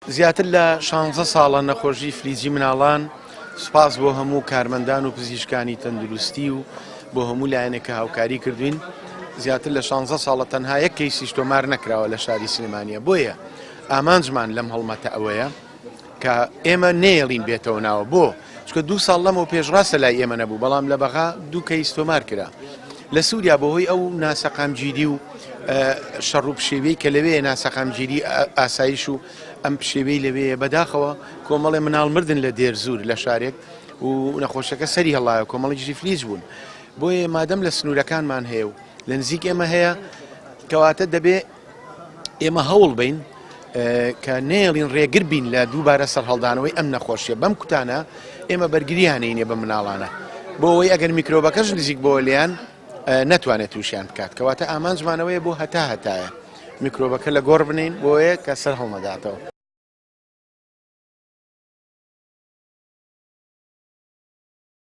زیاتر لە شانزە ساڵە نەخۆشی فلیجی مناڵان، سوپاس بۆ هەموو کارمەندان و پزیشکانی تەندروستی و بۆ هەموو لایەنێک کە هاوکاری کردوین، زیاتر لە شانزە ساڵە تەنها یەک کەیسیش تۆمار نەکراوە لە شاری سلێمانیە، بۆیە ئامانجمان لەم هەڵمەتە ئەوەیە کە ئێمە نەیەڵین بێتەوە ناوە، بۆ؟ چونکە دوو ساڵ لەمەو پێش ڕاستە لای ئێمە نەبوو، بەڵام لە بەغا دوو کەیس تۆمار کرا. لە سووریا بەهۆی ئەو ناسەقامگیری و شەڕ و پشێویەی کە لەوێیە ناسەقامگیری ئاسایش و ئەم پشێویەی لەوێیە بەداخەوە کۆمەڵێ مناڵ مردن لە دێرزور لە شارێک و نەخۆشەکە سەری هەڵایە کۆمەڵێکیشی فلیج بوون بۆیە مادەم لە سنوورەکانمان هەیە و لە نزیک ئێمە هەیە کەواتە دەبێ ئێمە هەوڵ بین کە نێڵین ڕێگر بین لە دووبارە سەرهەڵدانەوەی ئەم نەخۆشیە بەم کوتانە ئێمە بەرگریانەینێ بە مناڵانە بۆ ئەوەی ئەگەر میکرۆبەکەش نزیک بۆ لیان نەتوانێت تووشیان بکات کەواتە ئامانجمانەوەیە بۆ هەتا هەتایە میکرۆبەکە لە گۆڕ بنین بۆیە کە سەر هەڵنەداتەوە.